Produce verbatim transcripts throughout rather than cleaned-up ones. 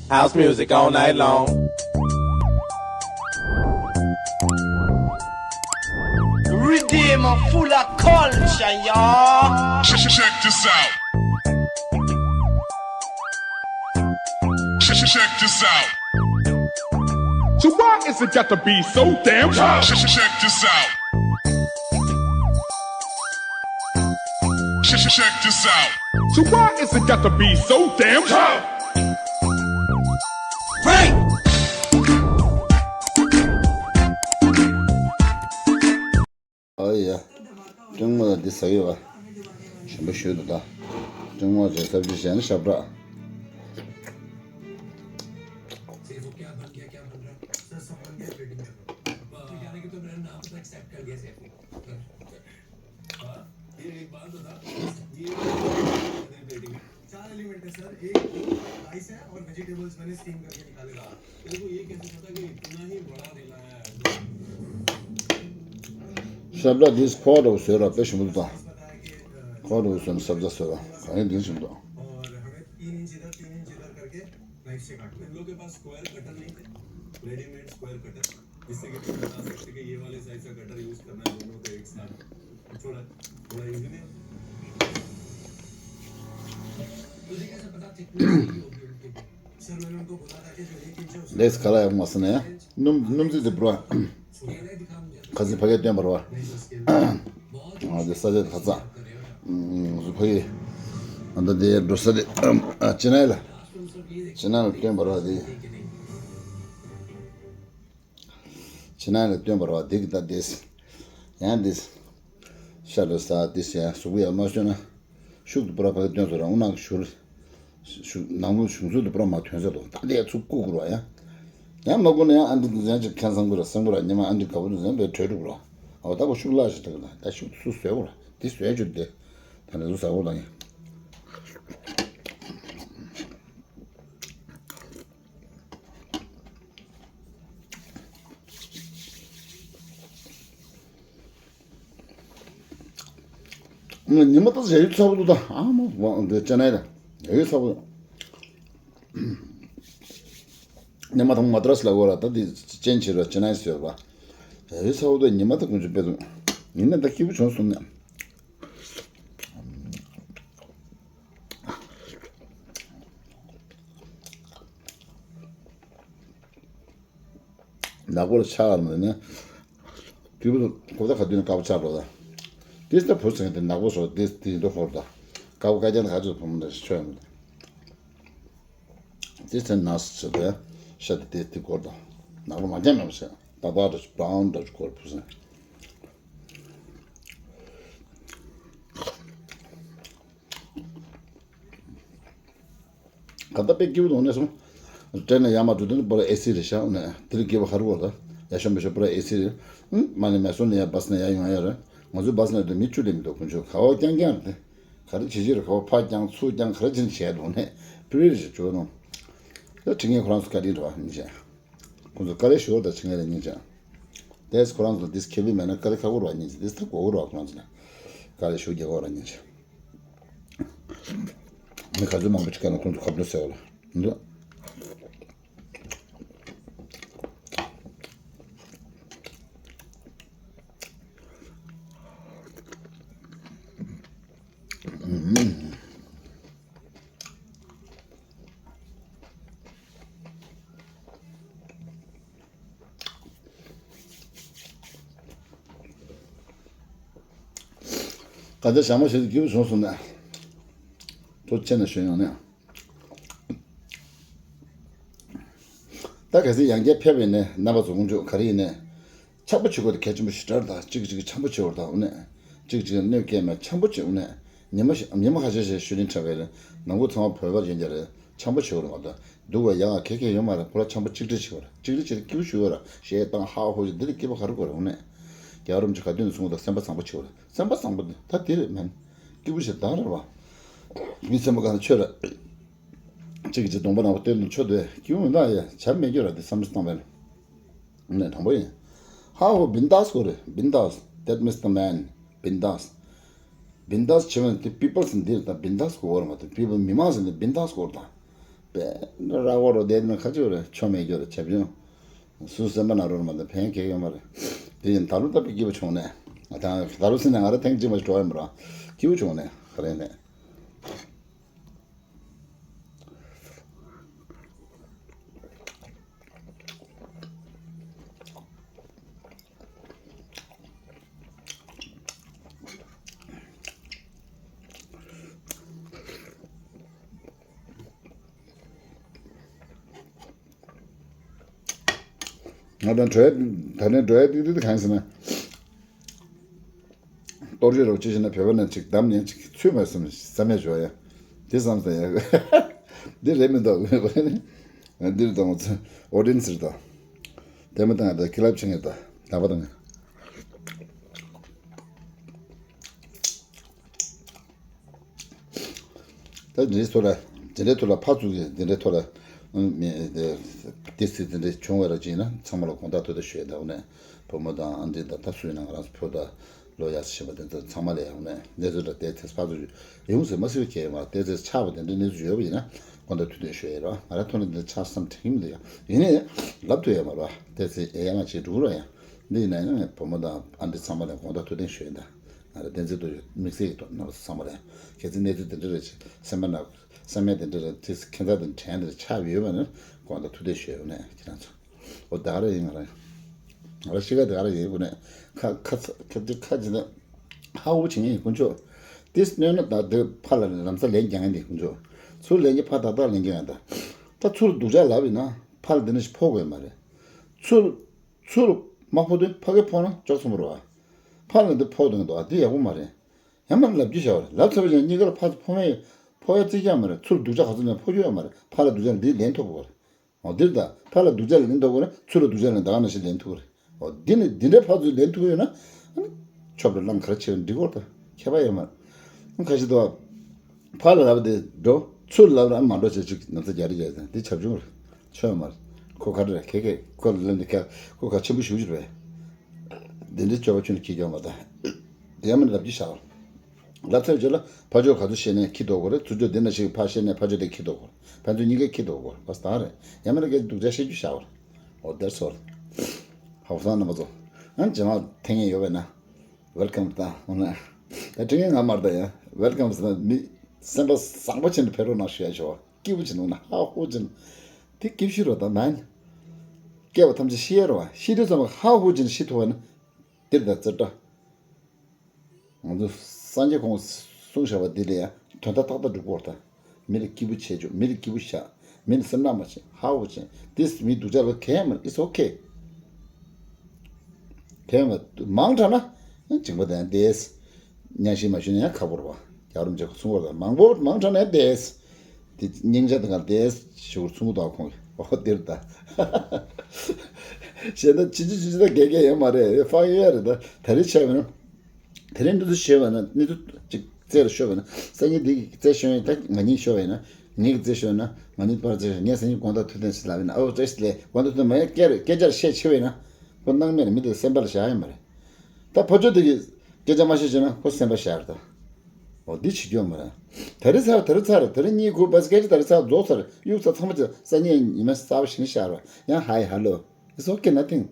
House music all night long. Redeem full of culture, y'all. Check this out. Check this out. So why is it got to be so damn hard? Check this out. Check this out. So why is it got to be so damn hard? Break. ཨ་ཡ། སྤྲང་མོ་ལ་འདི་ཟ་ཡོད་པ། ཞིམ་པོ་ཞུ་འདུག་ད། སྤྲང་མོ་རེད་ཟབ་ཅིག་བྱས་ན་ཞབས་བྲག། चार एलिमेंट है सर, एक, दो, राइस है और वेजिटेबल्स मैंने स्टीम करके निकाले रहा। तेरे को ये कैसे पता कि इतना ही बड़ा रेला है? ཞབས་བྲག་འདིས་ཁོག་འདྲ་བོ་བཟོས་ར་དཔེ་ཞིམ་པོ་འདུག་ད། ཁོག་འདྲ་བོ་བཟོས་ན་ཞབས་བྲག་བཟོས་ར་གང་ཡིན་འདི་ཞིམ་འདུག་ཨོ་ར་ཧ་མེད་ཏིན་ཨིན་ཅི་དར་ཏིན་ཨིན་ཅི་དར་ཀར་ཀེ་ནའིབ་སེ་ཀཊ། ཏིན་ལོ་ཀེ་པཱས་སྐོར་ཀ་ཊར་ནའིབ་སེ་ཀཊར། जिससे कि तुम बता सकते कि ये वाले साइज का कटर यूज़ करना है दोनों को एक साथ। थोड़ा, थोड़ा ईजी नहीं होता? मुझे कैसे पता थिकनेस सही होगी उनकी? सर, मैंने उनको बोला था कि जो एक इंच है, उससे ལས་ཀ་ལ་ཡག་མ་སོང་ནས་སྣུམ་སྣུམ་རྩི་དེ་འབུར་བ། ཁ་སང་ཕ་གིར་བཏོན་པ་རེད་པ། འདི་ས་ཆ་དེ་ཁ་ཚ། ང་ཚོ་ཕ་གིར་ཨ་ད་དེ་འགྲོ་ས་དེ་ཅི་ནའི་ལ། ཅི་ནའི་ལ་བཏོན་པ་རེད་པ་དེ། ཅི་ནའི་ལ་བཏོན་པ་རེད་པ་དེ་གི་ད་དེ། ཡང་དེ། ཤ་ལ་ཟ་དེ་ཟ་གཟུགས་པོ་ཡག་མ་བཟོས་ན། ཤུགས་དེ་པུ་ར་ཕ་གིར་བཏོན་སོང་ར་འུ་ནག་གི་ཞུར། ཞུ་ནང་ལོགས་གཞུང་ཚུལ་དུ་པུ་ར་མ་ཐོན་ས་དོ་ད་ལྟའི་ཚུགས་བཀུག་དགོས་ར་ཡ། ཡང་མ་བཀུག་ན་ཡང་ཨ་འདི་འདི་ཡང་ཅིག་ཁེན་སང་དགོས་ར་སང་དགོས་ར་ཉི་མ་ཨ་འདི་ག་བུ་འདི་ཟན་པའི་གྲོས་འགྲུག་ར། ཨོ་ད་གོ་ཤུགས་ལ་ཞིག་ད་གི་ད་ད་ཤུགས་སུ་བཟོས་དགོས་ར་འདི་བཟོས་རྒྱུ་འདི། ད་ནི་ཟུ་ཟ་དགོས་ད་ཡིན། ཉི་མ་ད་ཡ་ཡུལ་ཚ་པོ་འདུག་ད་ཨ་མ་འདི་ཅི་ནའི་ད་ཡ་ཡུལ་ཚ་པོ། ཉི་མ་ད་མ་ཏྲ་སི་ལ་གོ་ར་ད་འདི་ཅན་ཆེ་ར་ཅི་ནའི་ཟེར་བ། ཡ་ཡུལ་ཚ་པོ་འདུག་ཉི་མ་ད་ཀུན་སྤྱོད་དཔེ་འདུག་ཉི་མ་ད་སྐྱིད་པོ་བྱུང་སོང་ནས། ནག་པོ་ལ་ཆགས་ཡོད་མ་རེད་ནས། དུས་བུ་ཁོ་ད་ག་དུས་ནས་དཀར་པོ་ཆགས་འགྲོ་ད། དེ་ལྟ་བུ་ཚང་དེ་ནག་པོ་སོགས་དེ་དེ་འདྲ་ཧོར་ད། དཀར་པོ་དཀར་རྐྱང་ད་ག་ཚོད་ཕོ་མོ་འདྲ་ཞིག་ཆོད་ཡོད་མ་རེད། དེ་ཚེ་ནག་སི་ཆ་དེ་ཤ་དེ་དེ་དེ་སྐོར་ད། ནག་པོ་མ་རྐྱང་མེད་པ་ཟེར་ཏག་ཏག་འདྲ་ཞིག་བྷ་རའུན་འདྲ་ཞིག་སྐོར་བུ་ཟེར། ག་ད་དཔེ་སྐྱིད་པོ་འདུག་ནས་སོང་། ཏྲེན་ནས་ཡར་མར་འགྲོ་དུས་ནི་པུ་ར་ཨེ་སི་རེད་ཤག་ནས་དེ་རིང་སྐྱིད་པོ་ཧ་རུ་བོར་ད། ཡ་ཤོ་མི་ཤོ་པུ་ར་ཨེ་སི་རེད། ཨུམ་མ་ནས་མེ་སོར་ནས་ཡར་བ་སི་ནས་ཡར་ཡོང་ཡ་རེད། ང་ཚོའི་བ་སི་ནས་དུ་མི་བཅུ་དེ་མི་འདུག་ཁོང་ཚོ་ག་བ་རྐྱང་རྐྱང་རེད་དེ། ག་རེ་བྱེད་ཀྱི་རེད་ག་བ་ཕར་རྐྱང་ཚུར་རྐྱང་ག་རེ་བྱེད་ནས་བྱས་འདུག་ནས་ཕི་རི་རེད་བྱོས་ནོ། ད་དྲི་ངན་ཁོ་རང་ཚོ་བཀའ་དྲིན་རེད་བ་ཉིན་བྱས། ཁོང་ཚོ་དཀའ་ལས་ཞུ་བ་དང་ཆི་ངན་ལ་ཉིན་བྱས། དེས་ཁོ་རང་ཚོ་འདིས་ཁེ་བི་མེད་ན་དཀའ་ལས་ཁག་པོ་རེད་བ་ཉིན་བྱས་འདིས་ད་གོ་གོ་རེད་བ་ཁོ་རང་ཚོ་ལ། དཀའ་ལས་ཞུ་རྒྱག་གོ་རེད་ཉིན་བྱས། མི་ག་ཚོད་མང་པོ་ཅིག་བཀལ་ན་ཁོང་ཚོ་ཁ་བརྡ་ཟེར་བ་ལ་འདུག་ག་དེ་ཞག་མ་ཞིག་ཏུ་སྐྱིད་པོ་བྱུང་སོང་ནས། ཐུགས་རྗེ་ཆེ་ནས་ཞུ་ཡོང་ནས། ད་གལ་སྲིད་ཡང་བསྐྱར་ཕེབས་པ་ཡིན་ན་རྣམ་པ་ཚོ་དཀོན་མཆོག་ག་རེ་ཡིན་ནའི། འཆམ་པོ་བྱེད་དགོས་དེ་གལ་ཆེན་པོ་ཞེ་དྲག་རེད་ད། གཅིག་གིས་གཅིག་འཆམ་པོ་བྱེད་དགོས་རེད་ད་འོ་ནས། གཅིག་གཅིག་གནོད་སྐྱེལ་མེད་འཆམ་པོ་བྱེད་འོ་ནས། ཉི་མ་ཞིག་ཉི་མ་ཁ་ཤས་ཤིག་ཤུལ་ལེན་འཁྲབ་པའི་ནང་ཁུལ་ཚང་མ་བོད་པ་ཡིན་རྒྱུ་རེད། འཆམ་པོ་བྱེད་དགོས་རེད་མ་གཏོགས་སྡུག་པ་ཡག་ག་གེ་གེ་ཡོད་མ་རེད། ཁོ་ར་འཆམ་པོ་གཅིག་སྒྲིལ་བྱེད་དགོས་རེད། གཅིག་སྒྲིལ་བྱེད་དེ་སྐྱིད་པོ་ཞུ་དགོས་རེད། གཞས་བཏང་ཧ་ཧོ་ཞིག་འདི་ལས་སྐྱིད་པོ་ག་རེ་དགོས་རེད་འོ་ནས། རྒྱལ་བ་རིན་པོ་ཆེ་ག་དུས་ནས་གསུངས་པ་དང་སེམས་པ་བཟང་པོ་བྱེད་དགོས་རེད། སེམས་པ་བཟང་པོ་འདི་ད་དེ་རེད་མིན། སྐྱིད་པོ་ཞིག་ད་རེད་བ། མི་སེམས་པ་གང་ཆོད་རེད། གཅིག་གིས་གཅིག་གདོང་པ་ནག་པོ་སྟོན་དུ་ཆོད་དེ་སྐྱིད་པོ་མི་འདུག་ཡ་བྱ་མེད་རྒྱུ་ར་དེ་བསམ་བློ་བཏང་བས་ནས་དང་པོ་ཡིན། ཧ་ཧོ་བིན་དཱས་གོ་རེད་བིན་དཱས། That means the man. བིན་དཱས། བིན་དཱས་བྱེད་པ་དེ་པི་པལ་ཟེར་འདི་རེད་ད། བིན་དཱས་གོ་བར་མ་དེ་པི་པལ་མི་མང་ཟེར་འདི་བིན་དཱས་གོ་རེད་ད། པས་ར་བ་རོ་དེ་ནི་ཁ་ཆུ་རེད། ཆོ་མེད་རྒྱུ་རེད། བྱབ་ཆུང་། སུ་སེམས་པ་ན་རོར་མ་དང་ཕན་ཁེ་ཡོད་མ་རེད། དེ་ཡིན་ད་ལོ་ད་པི་སྐྱིད་པ་བྱུང་ནས་ང་ད་ད་ལོ་སེ་ནས་ང་ར་ཐེངས་གཅིག་མ་ཞིག་འགྲོ་ཡ་མ་ར་སྐྱིད་པ་བྱུང་ནས་ག་རེ་ནས། ང་དང་འགྲོ་ཡ་ད་ནས་འགྲོ་ཡ་ཏིག་ཏིག་གང་ཟེར་ན། གཏོར་རྒྱུ་རོགས་ཅི་བྱས་ན་བོད་པ་ནང་ཅིག་བདམས་ནས་ཅིག་ཚུད་མ་སོང་བསམ་ཡས་བྱོས་ཡ། འདི་བསམ་ས་ཡ། འདི་རེད་མི་འདུག་འདིར་དང་ཨོ་ཌི་ཡན་སི་རེད་དང་། དེ་མི་དང་ད་ཀི་ལབ་ཆེན་ངེ་ད་ད་པ་དང་། ད་འདི་ཚོ་ལ་འདི་འདྲའི་ཐོག་ལ་ཕར་ཚུར་གྱི་འདི་འདྲའི་ཐོག་ལ་ཨང་མི་དེ་སྲིད་འདི་འདྲའི་བྱུང་བ་ར་ཅིག་ཡིན་ན་ཚང་མ་ལ་དགོངས་དག་ཐུགས་རྗེ་ཆེ་ཞུ་ཡ་ད་འོ་ནས་བུ་མོ་དང་ཨ་འདྲི་དང་ད་སུ་ཡིན་ན་ང་རང་ཚོ་བོད་ད་ལོ་ཡག་ཤེས་པ་དེ་ཚོ་ཚང་མ་ལ་ཡང་འོ་ནས་གནས་ཚུལ་འདྲ་དེ་དེ་ཕར་ཚུར་ཡོང་ཟེར་མ་སྲིད་པའི་ཁྱེད་མ་དེ་ཚོ་ཆགས་པ་དེ་འདྲའི་གནས་ཚུལ་ཡོད་པ་ཡིན་ན་དགོངས་དག་ཐུགས་རྗེ་ཆེ་ཞུ་ཡ་ར་ང་རང་ཐོག་ནས་འདི་ཆགས་བསམ་དྲན་གྱི་མི་འདུག་ཡ་ཡིན་ནའི་ལབ་ཐུབ་ཡ་མ་ར་དེ་ཚོ་ཨེ་ཡ་ང་ཅིག་འགྲོ་གི་ར་ཡ་འདི་ཡིན་ན་ཡང་བུ་མོ་དང་ཨ་འདྲི་ཚང་མ་ལ་དགོངས་དག་ཐུགས་རྗེ་ཆེ་ཞུ་ཡ་ད། ང་རང་བསྟན་འཛིན་རྡོ་རྗེ་དམིགས་བསལ་གྱི་ཐོག་ནང་ཚང་མ་ལ་ཡང་གལ་སྲིད་གནས་ཚུལ་དེ་འདྲ་རེ་བྱས་སེམས་པ་ན་བསམ་ཡས་དེ་འདྲ་རེ་དེ་ཁྱད་མཚར་དེ་དྲན་དེ་ཆགས་ཡོད་པ་ནི་དགོངས་དག་ཐུགས་རྗེ་ཆེ་ཞུ་ཡོད་ནས་ཁྱེད་རང་ཚོ་འོ་ད་ག་རེ་ཡིན་ང་རང་ང་རང་གཤིས་ཀ་དེ་ག་རེ་ཡིན་དགོས་ནས་ཁ་ཁ་ཁ་ཁ་ཁ་ཅི་ན་ཧ་འུ་བྱེད་ངེས་ཡིན་དཀོན་མཆོག་དེ་སྣོན་ན་ད་དེ་ཕར་ལ་ལམ་སང་ལན་རྒྱག་ངེས་ཡིན་དཀོན་མཆོག་ཚུར་ལན་རྒྱག་ཕར་ཏག་ཏག་ལན་རྒྱག་ཡང་ད་ད་ཚུར་སྡུག་ཅག་ལབ་ཡིན་ན་ཕར་ལ་དེ་འདྲ་ཞིག་ཕོག་དགོས་མ་རེད་ཚུར། ཚུར་མ་ཕོག་དུས་ཕ་གི་ཕོག་ན་ཅོག་ཙེ་མོ་རེད་བ། ཕར་ལ་འདི་ཕོག་དོན་འདུག་ཨ་འདི་ཡག་པོ་མ་རེད། ཡང་མ་ལབ་རྒྱུ་བྱ་བ་རེད་ལབ་ཚར་བ་ཅན་གཉིས་ཀ་ལ་ཕར་ཚུར་ཕོག་མེད་ཕོག་ཡ་རྩིས་རྒྱག་མ་རེད་ཚུར་སྡུག་ཅག་ག་ཚོད་ནས་ཕོག་རྒྱུ་ཡོད་མ་རེད་ཕར་ལ་སྡུག་ཅག་འདི་ལེན་ཐུབ་དགོས་རེད། འོ་འདིར་ད་ཕར་ལ་སྡུག་ཅག་ལེན་ཐུབ་དགོས་རེད་ཚུར་ལ་སྡུག་ཅག་ལེན་ད་ག་ནང་བཞིན་ལེན་ཐུབ་རེད། འོ་འདི་ནི་འདི་འདྲའི་ཕར་ཚུར་ལེན་ཐུབ་ཡོད་ན་ཨ་ནི་ཆོབ་རེ་གླང་ག་རེ་ཆེ་བ་འགྲིག་གོ་ད་ཁྱད་པར་ཡོད་མ་རེད། ཁ་ཤས་དུ་བ། ཕར་ལ་ལབ་དེ་འགྲོ། ཚུར་ལབ་ལ་མ་འགྲོ་བྱེད་ཅིག་ནམ་ཚ་རྒྱ་རི་རྒྱ་དང་དེ་བྱབ་ཆུང་རེད། ཆོས་མ་རེད། ཁོ་ག་རེ་རེད་ཁེ་ཁེ་ཁོ་ལ་ལབ་འདི་ཁ་ཁོ་ག་ཆེན་པོ་ཞུ་ཞུ་རེད། དེ་འདྲའི་སྤྱོད་པ་ཆུང་ནས་ཁྱི་སྐྱོ་མ་དང་། དེ་ཡང་མིན་ལབ་ཀྱི་བྱ་བ། ལབ་ཚར་རྗེས་ལ་ཕ་ཕྱོགས་ག་ཚོད་བཤད་ནས་ཁྱི་ལྡོག་དགོས་རེད་ཚུར་ཕྱོགས་དེ་ན་ཞིག་ཕར་བཤད་ནས་ཕ་ཕྱོགས་དེ་ཁྱི་ལྡོག་དགོས་རེད་ཕན་ཚུན་གཉིས་ཀས་ཁྱི་ལྡོག་དགོས་རེད་བ་སྟག་རེད་ཡང་མིན་ལ་སྐད་ཆ་སྡུག་ཅག་བཤད་རྒྱུ་བྱ་བ་རེད། འོ་དེར་སོར། ཧ་གོ་སོང་རྣམ་པ་ཚོ། ཨང་རྗེས་མ་ཐེངས་ཡོད་པས་ན། Welcome ད་འོ་ན། ད་དྲི་ངན་ང་མར་ད་ཡ། Welcome ཟེར་ན་མི་སེམས་པ་བཟང་པོ་ཅན་དུ་ཕེབས་རོགས་གནང་ཞུ་ཡ་ཞུ་བ་སྐྱིད་པོ་ཅན་འོ་ན་ཧ་ཧུ་ཅན། དེ་སྐྱིད་ཤི་རོ་ད་མན། སྐྱེ་བ་ཐམས་ཅད་ཤི་ཡ་རོ་བ་ཤི་དུས་ཙམ་པ་ཧ་ཧུ་ཅན་ཤི་ཐུབ་བ་ན། དེར་ད་ཙི་ཏྲ། ང་ཚོ་སངས་རྒྱས་ཁོང་གསུངས་བཞག་པ་འདི་ལ་ཡང་དོན་དག་ཏག་ཏག་སྒྲུབ་དགོས་ད། མི་ལ་སྐྱིད་པོ་བྱེད་ཆོག་མི་ལ་སྐྱིད་པོ་བྱ། མི་ལ་སེམས་ནག་མ་བྱེད་ཧ་གོ་བྱེད། This མི་སྡུག་ཅག་ལ་གལ་མ་It's okay། གལ་མ་མང་དྲགས་ན་སྦྱིན་པ་དང་དེས། གཉའ་ཤིང་མ་ཞུ་ན་ཡང་ཁག་པོ་རེད་བ། རྒྱལ་བ་རིན་པོ་ཆེ་གསུང་བ་དང་མང་པོ་མང་དྲགས་ན་དེས། དེ་སྙིང་རྗེ་དང་དེས་ཞུ་བར་ཚུགས་དང་ཁོང་གི་འོ་དེར་ད། ཞེ་ད་ཅི་ཅི་ཅི་ཅི་ད་དགེ་རྒན་ཡོད་མ་རེད་ཧྥང་ཡོད་རེད་ད་ད་རེས་ཆད་པ་ན། དེ་རིང་འདི་ཚོ་ཤོད་པ་ན་གནས་ཚུལ་གཅིག་རྩད་ལ་ཤོད་པ་ན་སང་ཉིན་འདི་གི་རྩད་ཤོད་ཡིན་ད་ང་གཉིས་ཤོད་པ་ཡིན་ན་ངེད་ཀྱི་རྩད་ཤོད་ན་ང་གཉིས་པར་རྩད་ཤོད་ངས་སང་ཉིན་དགོང་དག་ཐུགས་གཏན་ཞིག་ལབ་ཡིན་ཨའོ་བཀྲ་ཤིས་བདེ་ལེགས་དགོང་དག་ཐུགས་མ་ཡ་སྐད་སྐད་ཆར་བཤད་ཆེ་བ་ཡིན་ན་ཁོ་སྣང་མེད་ལ་མི་དེ་སེམས་པ་ལ་བཞག་ཡོད་མ་རེད། ད་ཕ་ཆོས་དེ་གི་སྐད་ཆ་མ་བཤད་བྱས་ན་ཁོ་སེམས་པ་བཞག་རེད་ད། འོ་འདི་བྱེད་རྒྱུ་ཡོད་མ་རེད། དེ་རིང་ཚར་དེ་རིང་ཚར་དེ་རིང་གཉིད་ཁུག་པ་སྐད་ཆ་དེ་རིང་ཚར་རྫོགས་ཚར་གཡུག་ཚར་ཚང་མ་བྱས་སང་ཉིན་ཉི་མ་གསར་པ་ཞིག་ནས་བཞག་རེད་ཡང་ཧའི་ཧ་ལོ། It's okay nothing།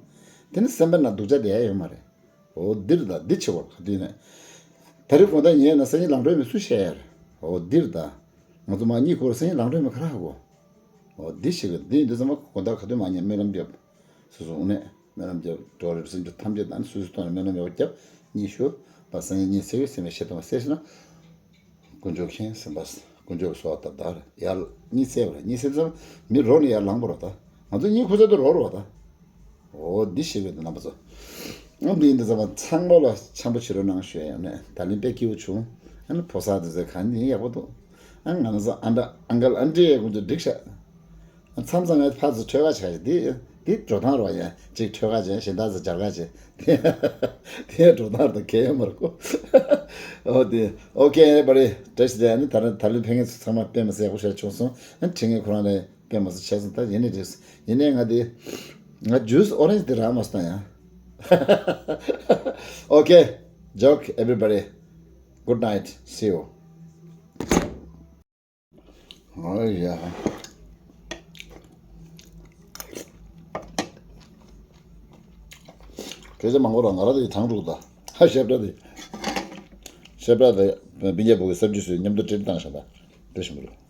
དེ་ནི་སེམས་པ་ན་སྡུག་ཅག་བསྡད་ཡ་ཡོད་མ་རེད། འོ་འདིར་ད་འདི་ཆེ་བ་ག་དུས་ནས། ད་རེས་དགོང་དག་ཉལ་ན་སང་ཉིན་ལངས་འགྲོ་མི་སུ་བཤད་ཡ་རེད། འོ་འདིར་ད། ང་ཚོ་མ་གཉིད་ཁུག་སང་ཉིན་ལངས་འགྲོ་མི་ག་རེ་ཧ་གོ། འོ་འདི་ཞིག་གི་འདི་འདི་ཚང་མ་དགོང་དག་ག་དུས་མ་ཉལ་སྨོན་ལམ་རྒྱབ། སོ་སོ་དངོས་གནས་སྨོན་ལམ་རྒྱབ་འགྲོ་རེབ་སེམས་ཅན་ཐམས་ཅད་དང་སོ་སོའི་ཐོག་ནས་སྨོན་ལམ་ཡག་པོ་རྒྱབ་གཉིད་ཤོག་པ་སང་ཉིན་གཉིད་སད་ཡོད་སེམས་པའི་ཤེས་ཐོག་མ་སད་སོང་ན། དཀོན་མཆོག་མཁྱེན་སེམས་པ། དཀོན་མཆོག་གསོལ་བ་བཏབ་ད་རེད་ཡར་གཉིད་སད་པ་རེད་གཉིད་སད་ཙམ་མི་རོ་ནས་ཡར་ལངས་པ་རོ་ད། ང་ཚོ་གཉིད་ཁུག་ཚར་དུས་རོ་རོ་བ་ད། འོ་འདི་ཞེས་པའི་རྣམ་པ་ཚོ། ཨང་འདི་འདི་ཚང་མ་ཚང་མ་ལ་འཆམ་པོ་བྱེད་རོགས་གནང་ཞུ་ཡ་ཡོད་ནས་ད་ལན་དཔེ་སྐྱིད་པོ་བྱུང་། ཨ་ནི་ཕོ་གསར་དེ་ཚོས་གང་ཡིན་ཡག་པོ་འདུག་ཨ་ང་ཚོ་ཨ་འདྲ་ཨང་ཀལ་ཨན་ཏྲི་ཡས་ཁོང་ཚོ་འགྲིག་ཤག་མཚམས་མཚམས་ངས་ཕར་ཚུར་ཁྲོད་ཁ་བྱ་ཞིག་འདི་འདི་འགྲོ་སྟངས་རོགས་ཡ་གཅིག་ཁྲོད་ཁ་བྱས་གཞན་དག་ཚོ་སྦྱར་ཁ་བྱས་དེ་དེ་འགྲོ་སྟངས་དང་གལ་ཡོད་མ་རེད་ཁོ། འོ་དེ་ཨོ་ཀེ་བ་རེད་བཀྲ་ཤིས་བདེ་ལེགས་ཨ་ནི་ད་རེས་ད་ལན་ཕན་ངེས་ཚོ་ཚང་མ་དཔེ་མི་སྲིད་ཡག་པོ་ཞིག་བྱུང་སོང་ཨ་ནི་དྲི་ངན་ཁོ་རང་ལས། དཔེ་མ་སྲིད་བྱས་སོང་ད་ཡིན་ནི་རེད། ཡིན་ནའི་ང་དེ། ང་ཇུས་ཨོ་རེན་ཇི་དེ་རག་མ་སོང་ཡ། Okay, joke everybody. Good night. See you. ཨོ་ཡ། དཔེ་ཆ་མང་པོ་ར་ང་རང་དེ་གྲངས་དྲུག་དང་། ཧ། ཤེབ་ར་དེ། ཤེབ་ར་དེ་སྦིན་རྒྱ་བོ་གི་གསར་འཇུག་སུས་མཉམ་དུ་སྤྲེལ་བཏང་བཞག་པ་དཔེ་ཞིམ་པོ་རེད།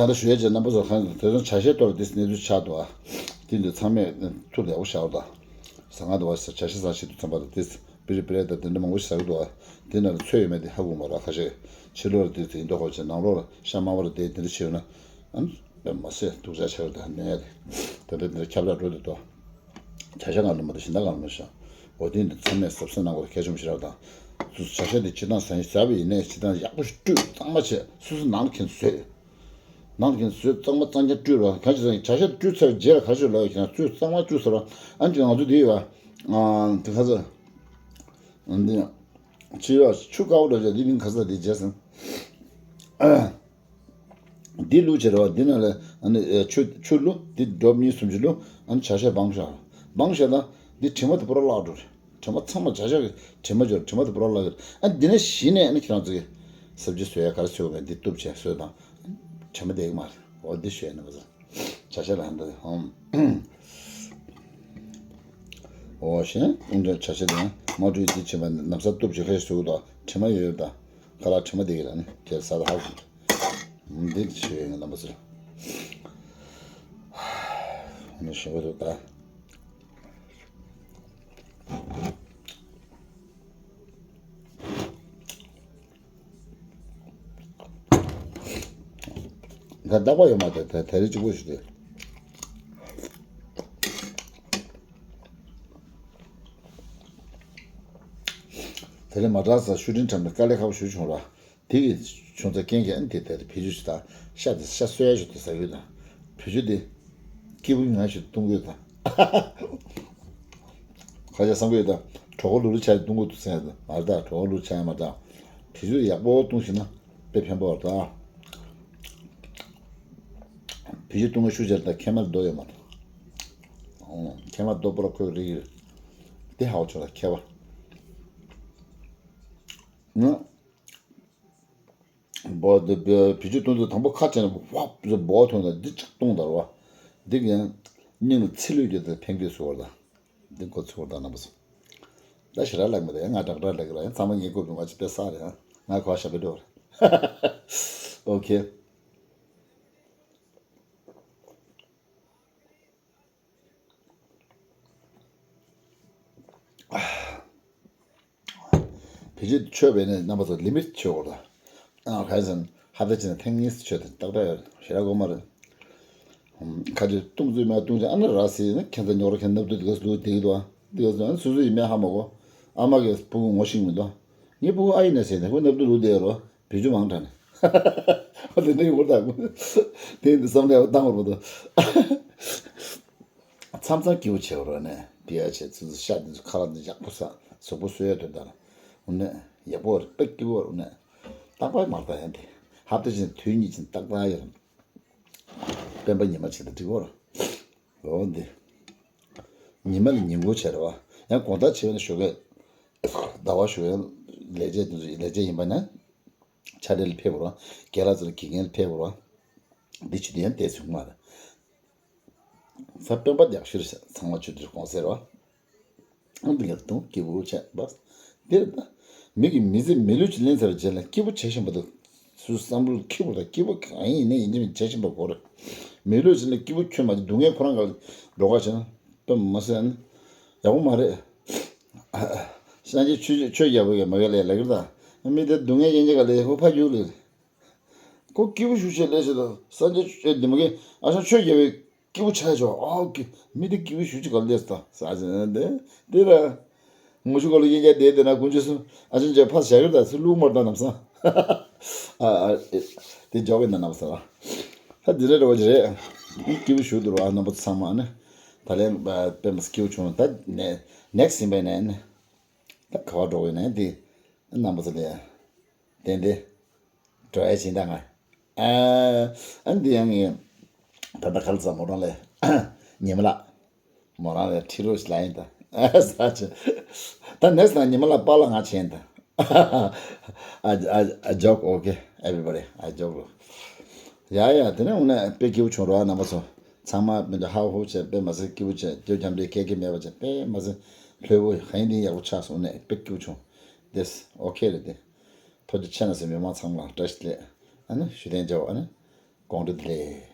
ད་ལྟ་ཞུ་ཡ་བྱས་རྣམ་པ་ཚོ་གང་དེ་ཚོ་ཇ་ཤེད་གཏོར་དེ་གནས་ཚུལ་ཆགས་འདུག་ཨ། དེ་འདི་ཚང་མས་ཐུགས་ལེགས་པོ་བཞག་རོགས་དང་། ཟ་ཁང་དུ་བ་ཇ་ཤེད་ཟ་ཤེད་དུ་ཚང་པ་དང་དེ་སྤི་རི་པི་རེ་དང་དེ་འདྲ་མང་པོ་ཞིག་ཟ་གི་འདུག་ཨ། དེ་ན་ལ་ཚོད་ཡོད་མེད་དེ་ཧ་གོ་མ་ར། ཁ་ཤས་ཕྱི་ལོགས་ལ་དེ་ཡིན་མདོག་ཁ་པོ་བྱས་ནང་ལོགས་ལ་ཤ་དམར་བ་ར་དེ་དེ་འདྲ་བྱས་ཡོད་ན། ཨ་ནི་དཔེ་མ་སྲིད་སྡུག་ཅག་ཆགས་ཡོད་དང་ནད་ཡ་དེ་དེ་འདྲ་དེ་འདྲ་ཁྱབ་བསྒྲགས་འགྲོ་འདུག་དོ། བྱ་བྱ་ང་ལ་མ་གཏོགས་གཞན་དག་གང་ལ་མ་ཤོག་འོ་དེ་འདི་ཚང་མས་གཟབ་གཟབ་གནང་དགོས་གལ་ཆེན་པོ་ཞིག་རེད་དང་། བྱ་ཤ་འདི་སྤྱིར་བཏང་ཟ་ཡིན་ཟ་བ་ཡིན་ནའི་སྤྱིར་བཏང་ཡག་པོ་ཞིག་བཀྲུས་གཙང་མ་བྱས་སོ་སོ་ནང་ལ་འཁྱེར་བཟོས། ནང་ལ་འཁྱེར་བཟོས་གཙང་མ་གཙང་རྐྱང་བཀྲུས་རོགས། གང་ཞིག་ཟ་ཡིན་བྱ་ཤ་བཀྲུས་ཚར་རྗེས་ལ་ག་རེ་ཞིག་ལབ་ཡོད་ཁྱེད་རང་ཚོས་གཙང་མ་བཀྲུས་ཚར་རོགས། ཨ་ནི་ང་ཚོ་འདི་ཡོད་པ། དེ་ཁ་ཚ། འདི་ཆུ་ཡོད་ཆུ་དཀར་པོ་འདྲ་བྱས་འདི་མིང་ག་ས་འདི་བརྗེད་སོང་། འདི་བླུགས་བྱས་རེད་བ། འདི་ནང་ལ་ཨ་ནི་ཆུ་ཆུ་བླུགས། འདི་སྒྲོབ་གཉིས་གསུམ་ཅིག་བླུགས། ཨ་ནི་བྱ་ཤ་སྦངས་བཞག་སྦངས་བཞག་ན་འདི་དྲི་མ་དེ་པུ་ར་བརླག་འགྲོ་རེད། དྲི་མ་ཚང་མ་བྱ་ཤ་གི་དྲི་མ་འབྱོར། དྲི་མ་དེ་པུ་ར་བརླག་གི་རེད། ཨ་འདི་ནས་གཞི་ནས་ཨ་ནི་ཁྱེད་རང་ཚོ་གི་སབ་ཇི་བཟོ་ཡ་ག་རེ་བཟོ་དགོས་མེད་འདི་གཏུབ་བྱས་བཟོས་དང་། དྲི་མ་བསྡད་གི་མ་རེད། འོ་འདི་ཞུ་ཡ་ནི་མ་ཚོ། བྱ་ཤ་ལ་ཧན་ད་ཧོམ། འོ་ཞེས་ཨུན་ཏྲ་བྱ་ཤ་དེ་མ་བཀྲུས་འདི་བྱས་པ་ནམ་སར་གཏུབ་བྱས་ཁ་ཤས་བཟོ་གི་འདུག་དྲི་མ་ཡོད་ཡོད་ད། ཁ་ལག་དྲི་མ་བསྡད་གི་རེད། ཨ་ནི་དེར་ས་ད་ཧ་གོ། འདི་ཞུ་ཡོད་ངས་རྣམ་པ་ཚོར། ཨ་ནི་ཞུ་བ་འདུག་ད། ད་རྟག་པ་ཡོད་མ་རེད། ད་དེ་རིང་གཅིག་པོ་ཞིག་རེད། དེ་རིང་མ་དྲག་ས་ཤུ་ཏིང་འཁྲབ་ནས་དཀའ་ལས་ཁག་པོ་ཞིག་བྱུང་ར། དེ་གི་བྱུང་ཚེ་རྐྱེན་གྱིས་ཨ་ནི་དེ་ལྟར་བེད་སྤྱོད་ཞིག་དང་། ཤ་དེ་ཤ་གསོ་ཡ་ཞིག་དེ་ཟ་གི་ཡོད་དང་། བེད་སྤྱོད་དེ་སྐྱིད་པོ་ཡོང་ཡ་ཞིག་གཏོང་གི་ཡོད་དང་། ཁ་ཤས་བསམ་གི་ཡོད་དང་། གྲོད་ཁོག་ལུག་ལུག་ཆགས་ཡ་གཏོང་གི་འདུག་ཟེར་ཡ་དང་མ་རེད་ད། གྲོད་ཁོག་ལུག་ཆགས་ཡ་མ་རེད་ད། བེད་སྤྱོད་ཡག་པོ་གཏོང་ཤེས་ན་དཔེ་ཕན་པོ་རེད་ད། བེད་སྤྱོད་གཏོང་གི་ཤུགས་ཆེ་རེད་ད། མཁལ་མ་རྡོ་ཡོད་མ་རེད། ཨོ། མཁལ་མ་རྡོ་པོ་ར་ཁོའི་རིགས་རེད། དེ་ཧའོ་ཆོ་ལ་མཁས་པ། ང་བོ་དེ་བེད་སྤྱོད་གཏོང་དུས་དང་པོ་ཁ་བྱས་ནས་ཝབ་ཟེར་འབོག་ཐོན་ད། འདི་གཅིག་གཏོང་ད་ར་བ། འདི་གིས་སྙིང་ལ་ཚིལ་ལུད་རྒྱུ་དེ་ཕན་གི་ཟེར་བ་ད། འདི་འགོ་ཚུགས་པ་ད་རྣམ་པ་ཚོ། ད་ཞེ་དྲག་ལབ་མི་འདུག་ང་དྲག་དྲག་ལབ་ཀྱི་ར། ཡང་ཚང་མ་ངའི་རྐུབ་ཀྱི་ང་ཅི་དཔེ་བསགས་རེད། ང་གོ་བ་ཞབས་པད་འགྲོ་རེད། ཨོ་ཁེ། བེད་སྤྱོད་ཆོད་པས་ནས་རྣམ་པ་ཚོ་ལི་མིཊ་ཆོད་དགོས་ར། ཨ་ཧ་ཟན་ཧ་ད་ཅི་ན་ཐེངས་གཉིས་ཆོད་དེ་ཏག་ཏག་ཡོད་རེད། ཞེ་དྲག་དགོས་མ་རེད། ཁ་ཅིག་ཏུང་ཙུའི་མ་ཏུང་ཙུའི་ཨ་ན་ར་སི་ནི་ཁྱེད་ཚོ་ཉོ་ར་ཁྱེད་སྣབས་དུ་དེ་ག་སུ་དེ་གི་དོ་དེ་ག་སུ་ཨ་ན་སུ་སུ་ཡི་མེ་ཧ་མ་གོ། ཨ་མ་གི་སྤུ་གུ་ངོ་ཤེས་མི་འདུག་ངའི་སྤུ་གུ་ཨ་ཡིན་ན་ཟེར་ནས་ཁོ་སྣབས་དུ་ལུ་བསྡད་རོ། བེད་སྤྱོད་མང་དྲགས་ནས། ཨ་དེ་འདྲ་ཡོང་གི་རེད་ད། དེ་འདི་བསམ་བློ་བཏང་དགོས་རེད་ད། མཚམས་མཚམས་སྐྱིད་པོ་བྱེད་རོགས་ནས་འདི་ཡ་བྱེད་ཚུལ་ཚུལ་ཤ་འདི་ཚོ་ཁ་ལག་འདི་ཡག་པོ་ཟ། གཟུགས་པོ་གསོ་ཡ་དོན་དག་ལ། འོ་ནས་ཡག་པོ་རེད། དཔེ་སྐྱིད་པོ་རེད། འོ་ནས་རྟག་པར་མ་རེད་ད། ཡང་དེ་ཧབ་ཏ་ཅན་དུས་གཉིས་ཅན་ཏག་ཏག་ཡོད་རེད། སྤེན་པ་ཉི་མ་བྱེད་ད་འགྲིག་གོ་རེད། འོ་འདི་ཉི་མ་ལ་ཉིན་གུང་བྱེད་རེད་བ། ཡང་དགོང་དག་བྱེད་པ་ན་ཞོགས་ཀས་ཟླ་བ་ཞོགས་ཀས་ལས་བྱེད་དེ་ཚོ་ལས་བྱེད་ཡིན་པ་ན་ཆ་འདྲེ་ལ་ཕེབས་རོགས། རྒན་ལགས་ཚོ་ལ་དགེ་རྒན་ལ་ཕེབས་རོགས། འདི་བྱེད་དུས་ཡང་བསྡད་ཚུགས་མ་རེད། ས་སྤེན་པ་ཡག་ཤོས་རེད། ཚང་མ་ཆུ་དེར་གོང་ཟེར་བ། ཨ་འདི་ལ་དུང་སྐྱིད་པོ་བྱས་པ། འདིར་ད་མི་གི་མི་ཚེ་མི་ལུས་ཅིག་ལེན་ཚར་རྗེས་ལ་སྐྱིད་པོ་བྱེད་བཞིན་པ་དང་། སུ་བསམ་བློ་འཁྱུད་པ་དང་སྐྱིད་པོ་གང་ཡིན་ནའི་ཡིན་གཅིག་མིན་གཅིག་བྱེད་བཞིན་པ་དགོས་རེད། མི་ལུས་ཅིག་ལ་སྐྱིད་པོ་ཁྱོད་མ་བྱེད་སྡུག་བསྔལ་ཁོ་རང་ག་ལ་འགྲོ་ག་བྱེད་ན་དཔེ་མ་སྲིད་ཨ་ནི་ཡག་པོ་མ་རེད། སངས་རྒྱས་ཆོས་ཆོས་རྒྱལ་པོ་གིས་མ་ག་ལས་ལ་གིར་ད་མི་དེ་སྡུག་བསྔལ་ཡན་ཆད་ག་ལས་ཁོ་ཕ་རྒྱུག་ལེ། ཁོ་སྐྱིད་པོ་ཞུ་བྱེད་ལས་བྱེད་དང་སངས་རྒྱས་ཆོས་འདི་མ་གི་ཨ་ཞང་ཆོས་རྒྱལ་པོའི་སྐྱིད་པོ་ཆགས་ཆོག་ཨོ་ཀེ། མི་དེ་སྐྱིད་པོ་ཞུ་ཅི་ག་ལས་ད་ས་ཆེན་དེ་དེ་ར། ངོ་ཤུ་ག་ལ་ཡིན་ཀྱང་དེ་དེ་ན་དཀོན་མཆོག་གསུམ་ཨ་ཞང་ཅག་ཕ་བཞག་གི་ད་སུ་ལུག་མར་ད་ནམ་སང་། ཨ་ཨ། དེ་འཇོག་གི་འདུག་རྣམ་པ་ཚོ། ད་འདི་རེད་རོ་ཇི་རེད། སྐྱིད་པོ་ཞུ་འདུག་རོ་རྣམ་པ་ཚོ་ཚང་མ་ནི། ད་ལན་པད་མ་སྐྱིད་པོ་བྱུང་ད་ནེ་next ཡིན་པས་ནས་ནི། ད་ག་བ་འགྲོ་གི་ནས་འདི། རྣམ་པ་ཚོ་ལས། ཏན་ཏན། འགྲོ་ཡ་ཕྱིན་ད་ང་། ཨ་ཨ་འདི་ཡང་ངས། ད་ལྟ་ག་ལ་ཙམ་མོ་རང་ལས། ཉི་མ་ལགས། མོ་རང་ལས་ཁྲིད་རོགས་ཞིག་ལ་ཡིན་ད། ཨ་ས་ཆེ། ད་next ལ་ཉི་མ་ལགས་པཱ་ལགས་ང་ཆེན་ད། ཨ་ཨ་ཨ་joke okay everybody I joke རོ། ཡ་ཡ་དེ་ནས་འོ་ན་དཔེ་སྐྱིད་པོ་བྱུང་རོགས་རྣམ་པ་ཚོ། ཚང་མ་མི་འདྲ་ཧ་ཧུ་བྱས་དཔེ་མ་ཟད་སྐྱིད་པོ་བྱས་སྐྱིད་འཇམ་འདྲའི་སྐད་ཀྱི་མེད་པ་བྱས་དཔེ་མ་ཟད་ལྷོད་པོ་ཧན་ཏིང་ཡག་པོ་ཆགས་སོང་ནས་དཔེ་སྐྱིད་པོ་བྱུང་། this okay རེད་དེ། ཐུགས་རྗེ་ཆེ་གནང་སོང་མི་མང་ཚང་མ་ལ་བཀྲ་ཤིས་བདེ་ལེགས། ཨ་ནི་ཞུ་ཐེངས་མཇལ་བ་ཨ་ནི། དགོང་དྲོ་བདེ་ལེགས།